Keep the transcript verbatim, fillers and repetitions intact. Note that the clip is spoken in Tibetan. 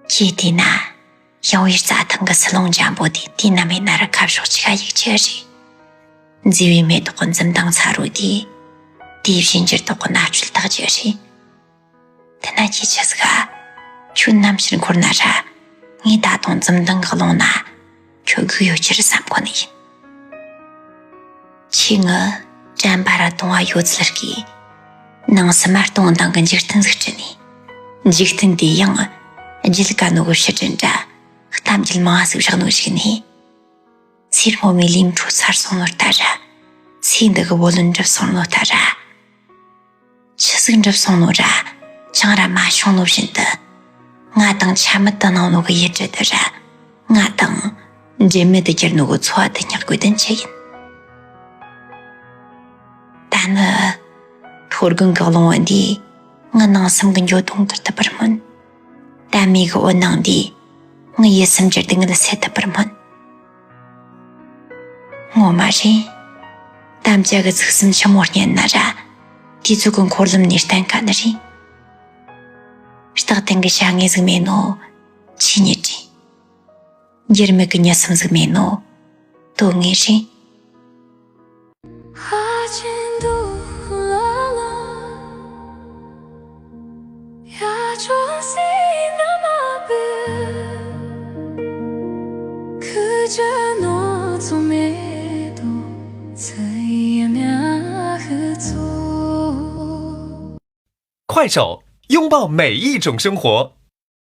ཁྱེད་དེ་ན། ཡང་བའི་རྩྭ་ཐང་གི་སུ་ལོང་འཇམ་པོ་དེ་དེ་ན་མེད་ན་ར་ཁ་ཕྱོགས་ཆི་ག་ཡིག་ཆི་རེད། མཛེས་པའི་མེ་ཏོག་གི་འཛུམ་མདངས་ཚ་རོ་དེ། དེའི་བཞིན་འགྱུར་ཏོག་གི་ན་སྤྲུལ་ཐག་ཅི་རེད། དེ་ན་ཁྱེད་ཆི་ཟིག་ག་ཁྱོད་ནམ་ཕྱིར་འཁོར་ན་ར། ངས་ད་དུང་འཛུམ་མདངས་གི་ཀློང་ན། ཁྱོད་སྒུག་ཡོད་ཅི་རེད་བསམ་གོ་ནི་ཡིན། ཁྱེད་ངི་དྲན་པ་ར་དུང་བ་ཡོད་ཚད་ཀྱིས། ནང་སེམས་མ་སྟོང་ལྡང་གི་འཇིག་རྟེན་ཟིག་སྐྲུན་ནས། འཇིག་རྟེན་དེ་ཡང་རྒྱུད་དཀའ་ནོ་གི་ཕྱིར་དྲན་དྲ། གཏམ་རྒྱུད་མང་ཟིག་བཞག་ནོ་ཞིག་ནས། ཚེ་སྔོན་མའི་ལས་འཕྲོ་ཚར་སོང་ནོ་ལྟ་ར། ཚེ་འདི་གི་བུ་ལོན་འགྲུབ་སོང་ནོ་ལྟ་ར། ཆི་ཟིག་འགྲུབ་སོང་ནོ་ར། ཅང་ར་མ་བྱུང་ནོ་བཞིན་དུ། ང་དང་ཆ་མེད་དུ་སྣང་ནོ་གི་ཡིད་སྒྲ་དེ་ར། ང་དང་འབྲལ་མེད་དུ་གྱུར་ནོ་གི་ཚོར་བ་དེ་སྙེག་དགོས་དོན་ཆི་ཡིན། ད་ནི། ཐོ་རྒོད་གི་རླུང་བུ་འདིས་ངའི་ནང་སེམས་ཀྱི་འགྱོ་དོང་དུ་གཏུབ་པར་སྨོན། ད་མེ་གི་འོད་སྣང་འདིས་ངའི་ཡིད་སེམས་ཀྱི་སྡུག་བསྔལ་སེལ་ཐུབ་པར་སྨོན། ངོ་མ་རེད། དམ་བཅའ་གི་ཚིག་གསུམ་ཆི་མོ་སྙན་ན་ར། དུས་ཚོད་ཀྱི་འཁོར་ལམ་ནས་བརྟེན་དཀའ་ནི་རེད། རྟག་བརྟན་གྱི་བྱ་དངོས་ཟིག་མེད་ནོ། ཆོས་ཉིད་རེད། འགྱུར་མེད་ཀྱི་མྱི་སེམས་ཟིག་མེད་ནོ། དོན་དངོས་རེད།